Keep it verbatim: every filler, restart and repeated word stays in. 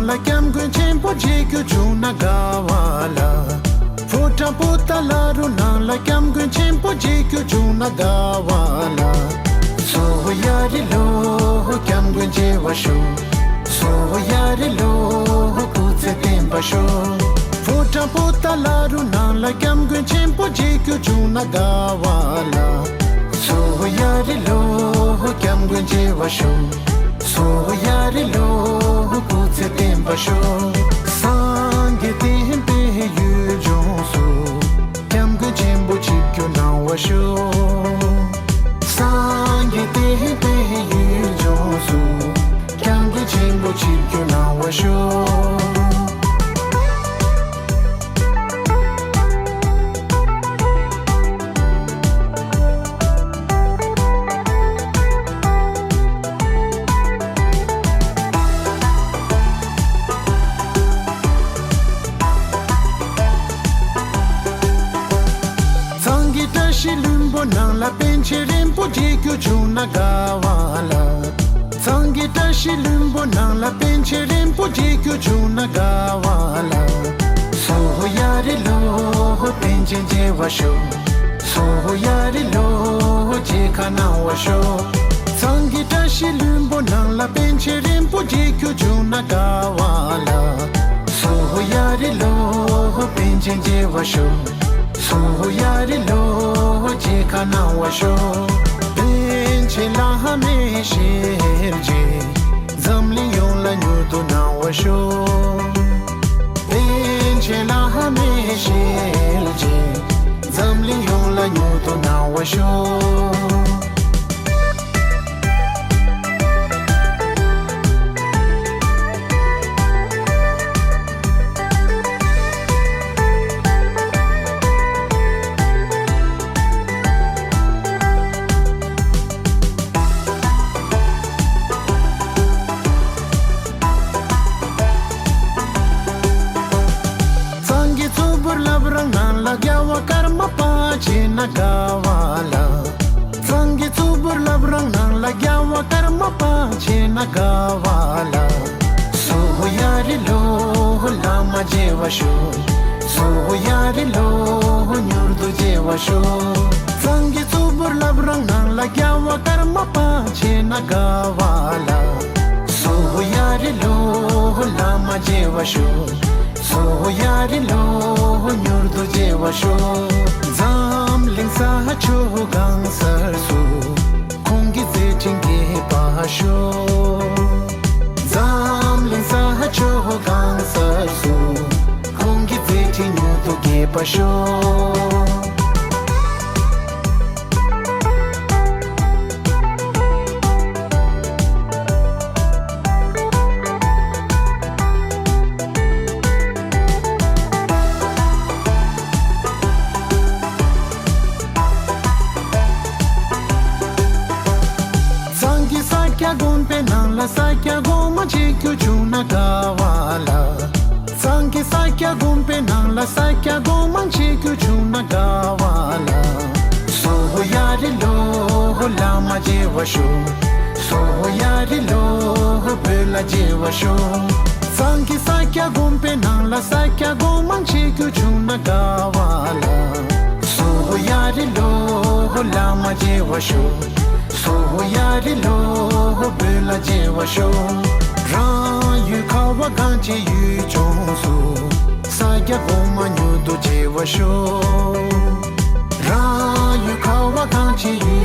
ལ་སྐྱབས་མགོན་ཆེན་པོ་མཇལ་རྒྱུ་བྱུང་ན་དགའ་བ་ལ། ཕོ་བྲང་པོ་ཏཱ་ལ་རུ་ནང་ལ་སྐྱབས་མགོན་ཆེན་པོ་མཇལ་རྒྱུ་བྱུང་ན་དགའ་བ་ལ། སོ་ཡ་རི་ལོ་སྐྱབས་མགོན་མཇལ་བར་ཤོག་སོ་ཡ་རི་ལོ་སྐུ་ཚེ་བརྟན་པར་ཤོག་ཕོ་བྲང་པོ་ཏཱ་ལ་རུ་ནང་ལ་སྐྱབས་མགོན་ཆེན་པོ་མཇལ་རྒྱུ་བྱུང་ན་དགའ་བ་ལ། སོ་ཡ་རི་ལོ་སྐྱབས་མགོན་མཇལ་བར་ཤོག་སོ་ཡ་རི་ལོ་སྐུ་ཚེ་བརྟན་པར་ཤོག་སངས་རྒྱས་བསྟན་པའི་ཡུལ་ལྗོངས་སུ། སྐྱབས་མགོན་ཆེན་པོ་ཆིབས་བསྒྱུར་གནང་བར་ཤོག་སངས་རྒྱས་བསྟན་པའི་ཡུལ་ལྗོངས་སུ། སྐྱབས་མགོན་ཆེན་པོ་ཆིབས་བསྒྱུར་གནང་བར་ཤོག་གཙང་གི་བཀྲ་ཤིས་ལྷུན་པོ་ནང་ལ་པཎ་ཆེན་རིན་པོ་ཆེ་མཇལ་རྒྱུ་བྱུང་ན་དགའ་བ་ལ། གཙང་གི་བཀྲ་ཤིས་ལྷུན་པོ་ནང་ལ་པཎ་ཆེན་རིན་པོ་ཆེ་མཇལ་རྒྱུ་བྱུང་ན་དགའ་བ་ལ། སོ་ཡ་རི་ལོ་པཎ་ཆེན་མཇལ་བར་ཤོག་སོ་ཡ་རི་ལོ་མཇལ་ཁ་གནང་བར་ཤོག་གཙང་གི་བཀྲ་ཤིས་ལྷུན་པོ་ནང་ལ་པཎ་ཆེན་རིན་པོ་ཆེ་མཇལ་རྒྱུ་བྱུང་ན་དགའ་བ་ལ། སོ་ཡ་རི་ལོ་པཎ་ཆེན་མཇལ་བར་ཤོག་སོ་ཡ་རི་ལོ་མཇལ་ཁ་གནང་བར་ཤོག་པཎ་ཆེན་བླ་མའི་ཞལ་མཇལ། འཛམ་གླིང་ཡོངས་ལ་མྱུར་དུ་གནང་བར་ཤོག་པཎ་ཆེན་བླ་མའི་ཞལ་མཇལ། འཛམ་གླིང་ཡོངས་ལ་མྱུར་དུ་གནང་བར་ཤོག་གཙང་གི་གཙུག་ཕུད་བླ་བྲང་ནང་ལ་རྒྱལ་བ་ཀརྨ་པ་མཇལ་ན་དགའ་བ་ལ། གཙང་གི་གཙུག་ཕུད་བླ་བྲང་ནང་ལ་རྒྱལ་བ་ཀརྨ་པ་མཇལ་ན་དགའ་བ་ལ། སོ་ཡ་རི་ལོ་བླ་མ་མཇལ་བར་ཤོག་སོ་ཡ་རི་ལོ་མྱུར་དུ་མཇལ་བར་ཤོག་གཙང་གི་གཙུག་ཕུད་བླ་བྲང་ནང་ལ་རྒྱལ་བ་ཀརྨ་པ་མཇལ་ན་དགའ་བ་ལ། སོ་ཡ་རི་ལོ་བླ་མ་མཇལ་བར་ཤོག་སོ་ཡ་རི་ལོ་མྱུར་དུ་མཇལ་བར་ཤོག་འཛམ་གླིང་ས་ཕྱོགས་གང་སར་སུ། ཁོང་གི་མཛད་འཕྲིན་རྒྱས་པར་ཤོག་འཛམ་གླིང་ས་ཕྱོགས་གང་སར་སུ། ཁོང་གི་མཛད་འཕྲིན་མྱུར་དུ་རྒྱས་པར་ཤོག་གཙང་གི་ས་སྐྱ་དགོན་པའི་ནང་ལ་ས་སྐྱ་སྒོ་མང་མཇལ་རྒྱུ་བྱུང་ན་དགའ་བ་ལ། གཙང་གི་ས་སྐྱ་དགོན་པའི་ནང་ལ་ས་སྐྱ་སྒོ་མང་མཇལ་རྒྱུ་བྱུང་ན་དགའ་བ་ལ། སོ་ཡ་རི་ལོ་བླ་མ་མཇལ་བར་ཤོག་སོ་ཡ་རི་ལོ་བོད་ལ་མཇལ་བར་ཤོག་གཙང་གི་ས་སྐྱ་དགོན་པའི་ནང་ལ་ས་སྐྱ་སྒོ་མང་མཇལ་རྒྱུ་བྱུང་ན་དགའ་བ་ལ། སོ་ཡ་རི་ལོ་བླ་མ་མཇལ་བར་ཤོག་སོ་ཡ་རི་ལོ་བོད་ལ་མཇལ་བར་ཤོག་རང་ཡུལ་ཁ་བ་གངས་ཅན་ཡུལ་ལྗོངས་སུ། ས་སྐྱ་སྒོ་མང་མྱུར་དུ་མཇལ་བར་ཤོག་རང་ཡུལ་ཁ་བ་གངས་ཅན་ཡུལ་